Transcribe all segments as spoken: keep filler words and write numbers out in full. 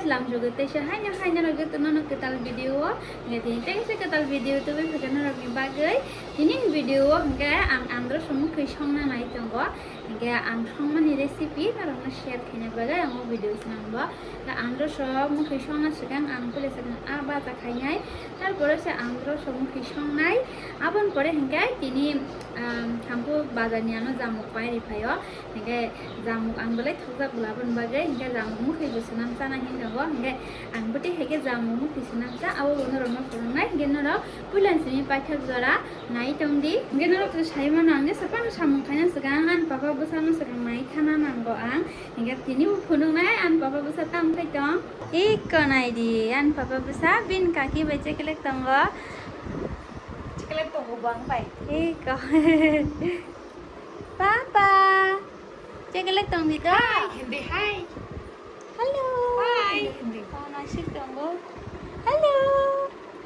Lamjugwi teisa haino haino rwgwi tono no kwtal video o. Hwnkhe tini teisa kwtal video tubui phaikha norokni bagwi. Tini video o hwnkhe ang andro songmwkhwi songna nai tongo. Hwnkhe ang songmani recipe norokno share khaina bagwi ang o video swnamgo. Hwnkhe andro songmwkhwi songna swkang ang puila swkang a bacha khainai. Tarpore se andro songmwkhwi songnai. Aboni pore hwnkhe tini, um, thampuk bazarni ano jamuk pai riphaio. Hwnkhe jamuk ang belai thokjak bwla aboni bagwi, hwnkhe jamuk mwkhwi bo swnam chana hinwi tongo, hwnkhe ang bwtwi hai khe jamuk mwkhwi swnam cha, abo bo norokno phunuknai, hwnkhe norok puilani simi paithak jora nai tongdi. Hwnkhe norok to sai mano, ang jesa phano samung khaina swkang ani papa bwsano swkang nai thana nango ang, hwnkhe tini bo phunuknai ani papa bwsa tamo khai tong. Iko naidi, ani papa bwsa bini kaki bai chekelek tongo. Chekelek tongo bo ang bai. Iko. Papa. Chekelek tong di to. Hi, hindi hi. Hello. Hi, hindi. Oh, nasik tongo. Hello.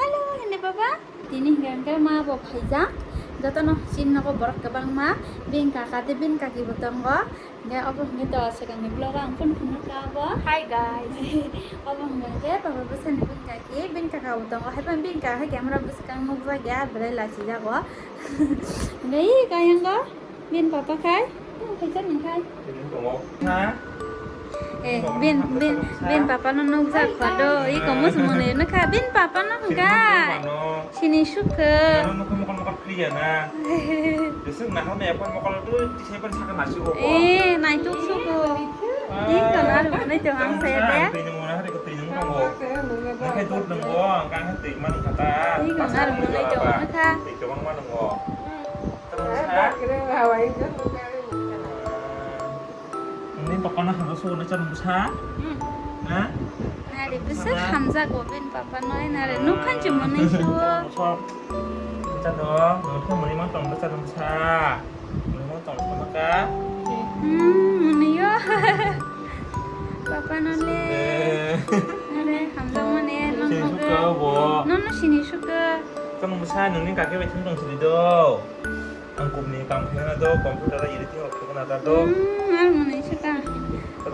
Hello, hindi baba. Tini hingke hingke ma bo phaijak. Jotono chin nogo borok kwbangma. Bini kaka tei bini kaki bo tongo. Hingke obo hingke to swkangni vlog o ang phone phunukha obo. Hi, guys. Obo hingke hingke papa bwsani bini kaki, bini kaka bo tongo. Hai phano bini kaka hai camera bwskang nukjak ya, belai lachijago. Hingke ih kayang go. Bin papa khai? Bin khaisa ni khai? Ini tongo. Ha? Eh, bin, bin, bin papa no nukjak pha do. Iko musu mone no kha. Bin papa no hwnkha. Sini sukha. Ano nukha mokol mokol kriya na. Besok nahal me apa mokol tu tisai pan saka nasi ko. Eh, naituk suku. Iko nar mone to ang saya de. Tini mona hari ko tini mona ko. Nakai dur nunggo, ang kang tini mani kata. Iko nar mone to nukha. Tini mona nunggo. Ini papa na hano suhu na chang bwsa. Hmm. Ha? Nare bwsa hamjak bo ben papa noi nare nukhan chi mwnwi suhu. Bwsa dong, nukhan mwnwi ma tong bwsa dong bwsa. Mwnwi ma tong bwsa ka. Hmm, mwnwi yo. Papa no le. Eh. Nare hamjak mane non sini suka bo. Non no sini suka. Tong bwsa nungni kake bai thung tong sidi do. Ang kubni kam khaina do, computer o editing rok khaina ta do. Hmm, ang mwnwi swkang.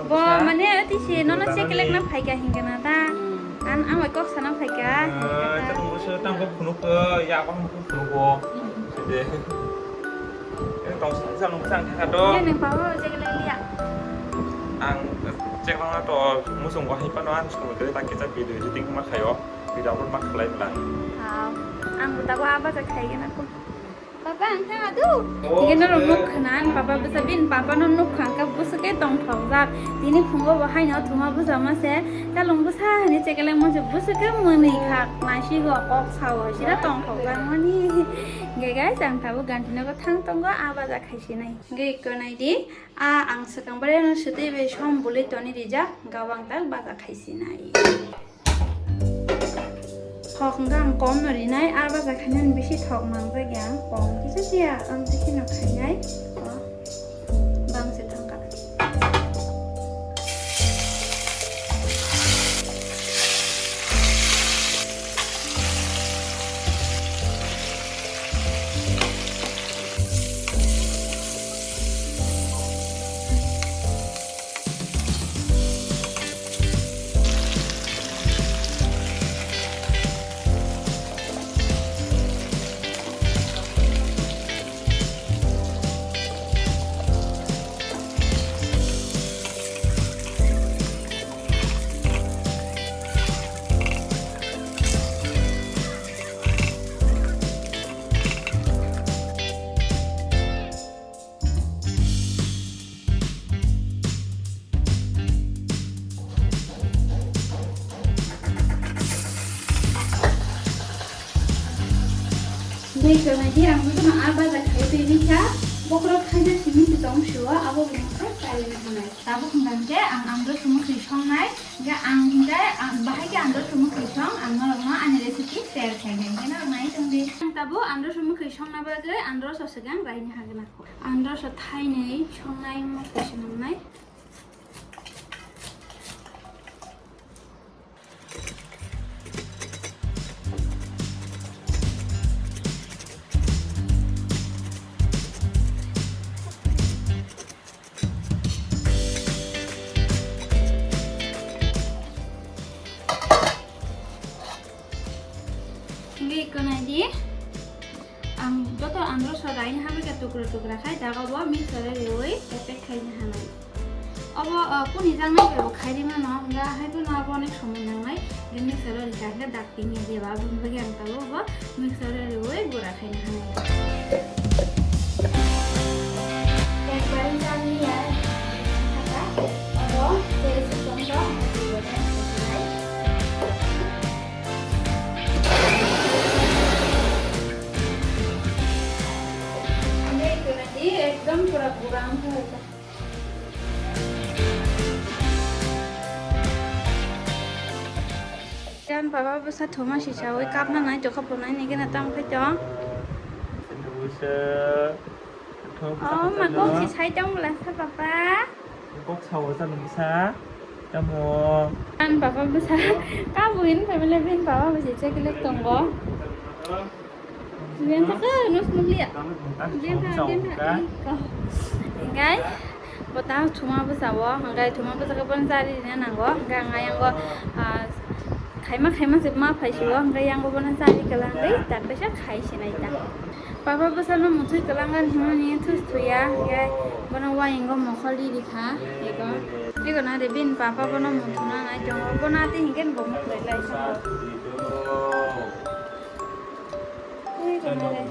Bo mane ati se nono chekelek na phaika hingka na ta. An ang bai kok sana phaika. Tamo se tamo phunuk ya ko phunuk ko. De. Ini tong sa sa nung sang kha do. Ye nang pa ho chekelek liya. Ang chekelek na to musung ko hai pa no an sung ko ta kisa video editing ma khayo. Video upload ma khlai bla. Ang bo ta ko aba ta khai na ko. Papa, ang thang adu. Hingke norok nuk khna, ani papa bwsa bini papa no nuk kha, hingke bwswk khe tongthokjak. Tini phungo bo haino thuma bwsa ma se, chalung bwsa hinwi chekeleng ma se, bwswk khe mwnwi kha, naisigo kok sao, sira tongthokjak mani. Hingke guys, ang tabuk ganti nogo thang tongo, a baja khaisinai. Hingke ikko naidi, a ang swkang bare no swtwi bai som bwlwi toni rijak, hingke ang tak baja khaisinai. Thok hwnkhe ang kom no rinai, a baja khainani bisi thok mangjak ya, kom kisa siya, ang bisi no khainai. Bang se thangkha. Dei tongnai di ang jotono a baja khai twi nikha, bokhorok khaina simi se tong sio, abo bini khe kailai hanai. Tabuk hwnkha hwnkhe ang andro sumui khwi songnai, hwnkhe ang hwnkhe ang bahai khe andro sumui khwi song, ang norokno ani recipe share khainai, hwnkhe norok nai tongdi. Ang tabuk andro sumui khwi songna bagwi andro so swkang raini hagna kho. Andro so thainwi songnai, mo khe swnamnai. Tukra tukra khai dago bo mixer o riwi pack khaina hanai. Obo, ah, kuni jangnai bai bo khairi mano, hwnkha hai phano abo onek somoi nangnai. Hwnkhe mixer o rikha hwnkhe dak tini jeba aboni bagwi ang tabuk bo mixer o riwi gura khaina hanai. Ekbar jani ya, abo tei se tongkha. Ekdom pura gura wngkha. Jan baba bwsa thuma si sawi kapna nai tokha phunai ni gana tam khai tong. Bwsa thuma bwsa. Oh, ma kok si sai tong bwla sa papa. Kok sao sa nung sa. Tamo. Jan baba bwsa kabuin family bin baba bwsa check lek tongo. Biang thaka nus nukliya. Biang thaka, biang thaka. Hingkai, bo tang thuma bwsa o, hingkai thuma bwsa khe bono chari rina nango. Hingkai ang ayang o, ah, khaima khaima se ma phai si o, hingkai yang o bono chari kwlangwi, tar kaisa khai sinai ta. Papa bwsa no muthwi kwlangan himani thus thuya, hingkai bono wayang o mokhol riri kha, ego. Ego na de bin papa bono muthuna nai tongo, bono ati hingke bo muthwi lai tongo. Ui, gwnare.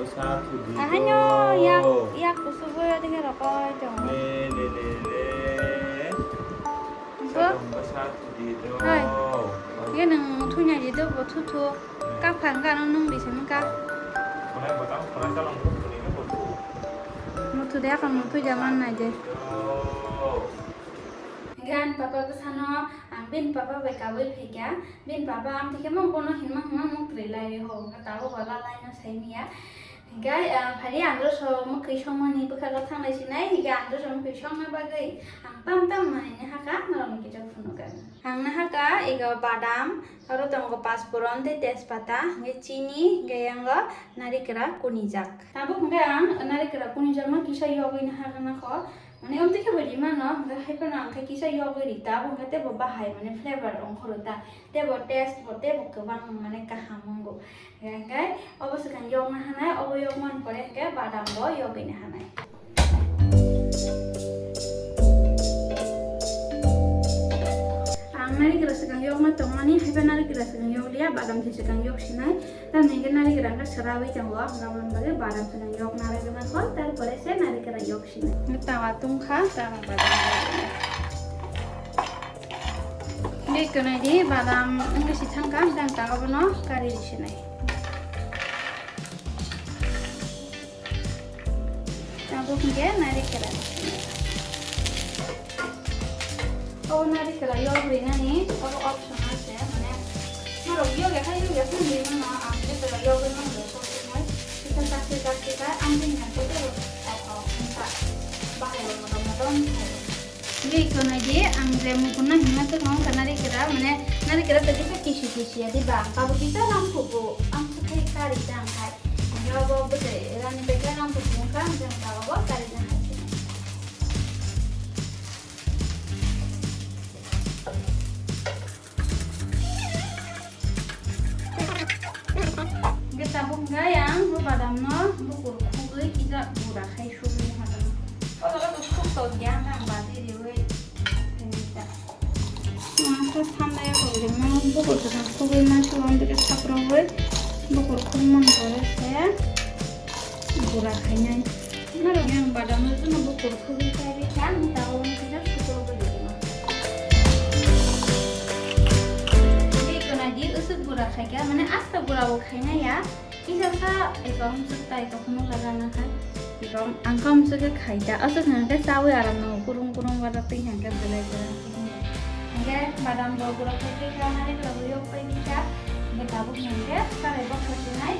Ahaino yak, yak kusugo ya dikhe rokoi tong. Bo? Hai. Ye nang thunai di do bo thu thu. Kap kha wngkha ano nung di se wngkha. Muthu de akhon muthu jaman nai de. Gan papa bwsano ang bini papa bai kabui phaikha. Bini papa amtwi khe mo bono hinma hinma muk twrwi lai ri ho, wngkha tabuk bo lalai no sai manya. Hingkhe, ah, phari andro so mwkhwi songmani bwkhago thanglai sinai, hingkhe andro so mwkhwi songna bagwi ang tam tam manwi nahakha, norokni kisa phunukha. Ang nahakha ego badam, aro tongo pasporon tei tejpata, hingkhe chini, hingkhe yango narikra kunijak. Tabuk hingkhe ang narikra kunijakno kisa yogwi nahakha nakho. Mane, amtwi khe bo ri mano, hingkhe hai phano ang khe kisa yogwi ri ta, abo hingkhe teibo bahai, mane, flavor ongkhoro ta, teibo taste bo teibo kwbang, mane, kaham wngo. Hingkhe obo swkang yokna hanai, obo yokmani pore hingkhe badam bo yogwina hanai. Ang narikra swkang yokma tongmani, hai phano narikra swkang yokliya, badam se swkang yoksinai. Tamni hingke narikra wngkha swrawi tongo, aboni bagwi badam phano yok narikra kho, tarpore se narikra yok sinai. Tawa tungkha, tawa badam. Hingke kwnaidi badam wngkhe si thangkha, hingke ang tawa bono kari ri sinai. Tabuk hingke narikra. O narikra yok rinani, obo optional se, mane, norok yok ya khai, yok ya khai hinwi mano, ang je tela yok rinani, sok rinai, kisa chakse chakse kha, ang je hinang khe tebo, o, o, wngkha, bahai bo motom motom khai. Hingke iko nai di, ang je mukhunna himna swkang wngkha narikra, mane, narikra tei kisa kisi kisi ya di ba, ang tabuk kisa lam kubu, ang swkhai kari ta ang khai. Hingke obo bwtwi rani bai khe lam kubu wngkha, ang je ang tabuk kari ta hai. Hingke tabuk hingke ang bo badam no bukur khugwi kisa gura khai sugwi hagano. O jaga to suk tong ya, ang bati riwi khainai ta. Ang khe sanda ya koi rima bukur kwthang sugwi ma sugo, ang bini saprogwi bukur khugman pore se gura khainai. Norok yang badam no jono bukur khugwi kaiwi kha, ang tabuk no kisa sukur bo rima. Tei kona di usuk gura khaikha, mane asta gura bo khainai ya. Kisa sa eko amsuk ta eko phunuk laga na khai. Eko ang ka amsuk khe khai ta. Asuk hwnkhe chawi aram nango, kurung kurung wadak tei hwnkhe belai belai. Hwnkhe badam bo gura khai tei kha, narikla bo yok pai tei kha. Hwnkhe tabuk hwnkhe karai boksa sinai.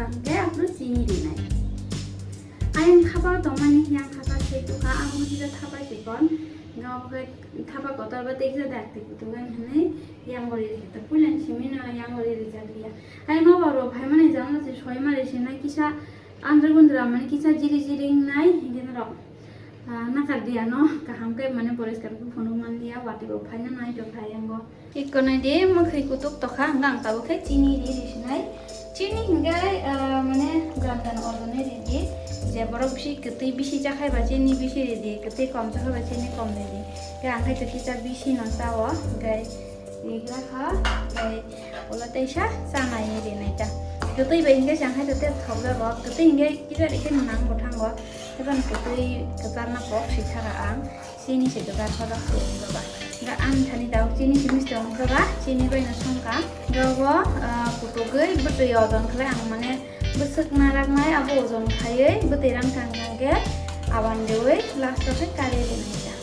Hingke aphuru chini rinai. Ayang thapa tongmani, yang thapa se tukha, ang buji da thapa chikon. Nga okhai thapa kotor ba teksa dak tik tugan hinui yang gori rikhe. Puilan simi no yang gori rijak liya. Ayang no baro phaimani jang no se soi mari se na kisa andra gundra mani kisa jiri jiri nai hingke norok. Ah, nakar diya no, kaham khe mane poriskar khe phunuk man liya, wati bo phaina nai tokha yango. Iko nai di, mwkhwi kutuk tokha, hwnka ang tabuk khe chini ri ri sinai. Chini hingke, ah, mane gram gram ordone ri di. Je borok bisi kwtwi bisi chakhai ba chini bisi ri di, kwtwi kom chakhai ba chini kom ri di. Khe ang khe to kisa bisi no chao, hingke Rigra kha, bai ulo teisa chanai rinai ta. Kwtwi bai hingke chang hai to tek thok jago. Kwtwi hingke kisa rikhe nang bo thango. Tebo kwtwi kwchar na kok si thara ang. Chini se kwchar kha jak se wng ba. Ga ang thani dao chini se misti wng kha ba. Chini bai no song kha. Ga bo, ah, kutugwi bwtwi odon khlai ang mane bwswk na raknai abo ojon khaiwi bwtwi rang thang thang khe aban deui last o khe kari rinai ta.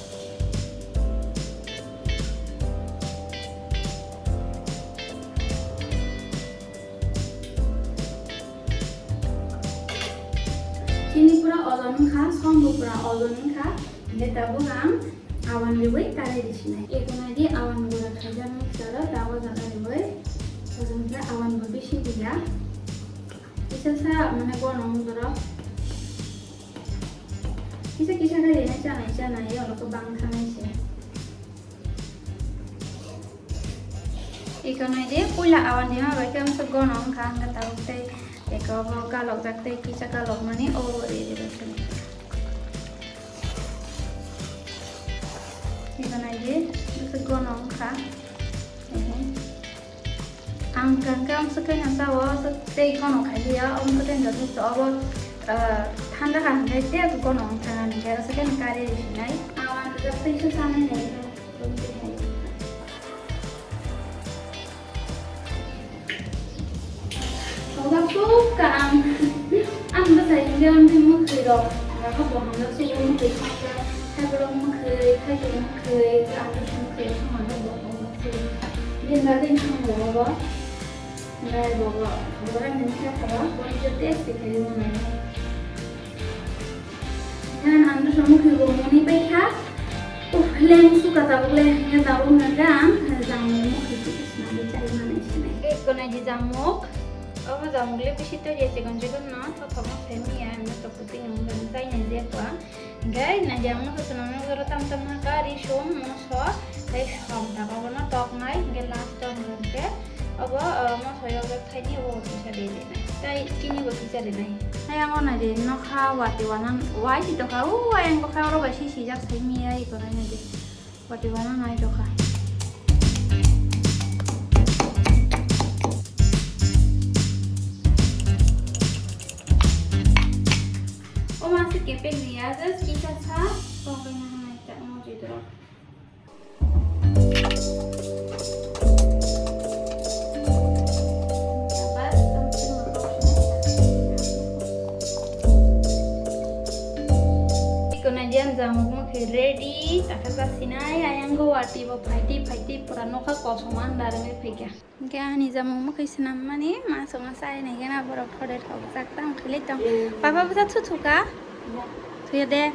Chini pura ojon wngkha, som bo pura ojon wngkha, hingke tabuk ang awan riwi kari risinai. Eko nai di awan gura khaijak mixer o, tabuk jaga riwi, ojon khe awan bo bisi diya. Kisa sa mane bono wng borok. Kisa kisa khe rinai chanai chanai, oro khe bang thangnai se. Iko nai di, puila awan dima bai khe amsuk gono wngkha, hwnkhe tabuk tei eko bo galok jak tei kisa galok mani o ri ri bai khe. Iko nai di, amsuk gono wngkha. Ehe. Ang kangkam swkhe nang tao, tei gono khai liya, omo khe tei jotosto obo, ah, thanda kha hwnkhe tei gono wng thang ani khe, aswkhe ni kari ri sinai. Ang ang jak tei se sanai nai khe, tong tei hai. Thokjak suk ka ang, ang bwsai hwnkhe ang tei mwkhwi rok, rokha bo hamjak suk mwkhwi thangkhe, thaiborok mwkhwi, thaichuk mwkhwi, ang bwsai mwkhwi rok soman rok bo hamjak suk. Bini bagwi ang bo obo. Nai bobo, bobo nini kha khaba, boni je test se khayo nai. Khan ang to somo khe bo moni pai kha. Uf, leng suka tabuk le, hingke tabuk nang khe ang jamung mo khe sina de chai manai sinai. Ek konai di jamuk. Obo jamuk le bisi to je chikon chikon no, to thok no se mi ya, no to puti no, chai nai je kwa. Hingke naidi ang moso swnamnai, oro tam tam ma kari, sum, moso, tei som taka bono toknai, hingke last o hingke obo, ah, moso yokjak thaini obo kisa de de nai. Tei chini bo kisa de nai. Ayang o naidi nokha wati wanang wai si tokha, o ayang bokha oro bai si sijak sai miya iko nai naidi. Wati wana nai dokha. O ma se kepek riya, just kisa sa, tongbai na hanai ta mo jidro. Iko Nadian jamuk mukhe ready, takha jasinai, ayang go wati bo phaiti phaiti pura nokha kosoma andar wngwi phaikha. Hingke ani jamung mukhe swnam mani ma songma sai nai gana borok thode thok jak tang khili tong. Papa bwsa thu thu ka? Thuya de.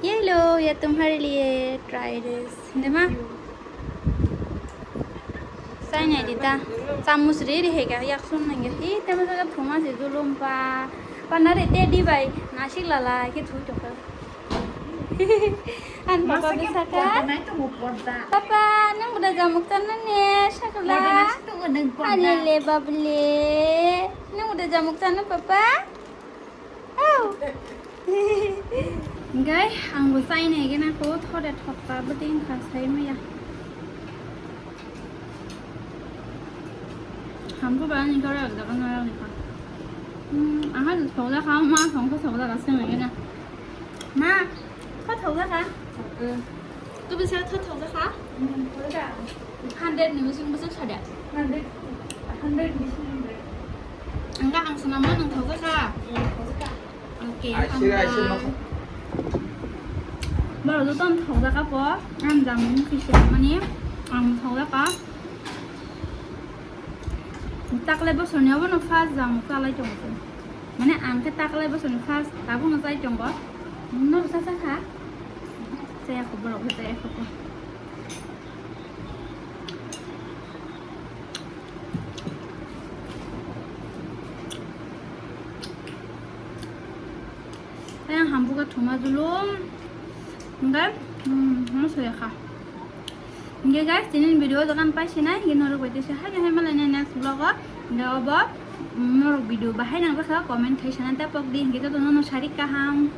Ye lo, ye tumhare liye try this. Hinde ma? Sai nai di ta. Chamus ri ri hega yak sun nang hi te ma jaga thuma se julum pa. Pa na re te di bai. Nasik lala ke thu to ka. An papa bwsa ka. Papa, nang buda jamuk chana ne sakla. Ani le babule. Nang buda jamuk chana papa. Au. Gai, ang bo chai nai gana ko thode thokta bwtwi wngkha sai maya. Hampu ba ni kara jaga na ni ka. Hmm, aha thokda kha ma thong ko thokda ka se nai gana. Ma, ko thokda kha. Hmm. Ko bisa tho thokda kha. Hmm, thokda. Hundred ni bising bising sada. Hundred, hundred bising hundred. Angka ang sana ma nang thokda kha. Hmm, thokda kha. Okay, hambai. Borok joto ang thokjak kha po, ang jamung kisa mani ang thokjak kha. Taklai bosorni obono first jang chalai tongo. Mane ang khe taklai bosorni first tabukno chai tongo. Norok cha cha kha? Chaya kho borok khe chaya kho. Tei ang hambuka thuma julung. Hingke, hmm, mo soya kha. Hingke guys, tini video dokan pai sinai, hingke norok bai tesa hai hai malai next vlog o. Hingke obo, hmm, norok video bahai nang kha comment khai sana ta pok di, hingke joto nono sari kaham.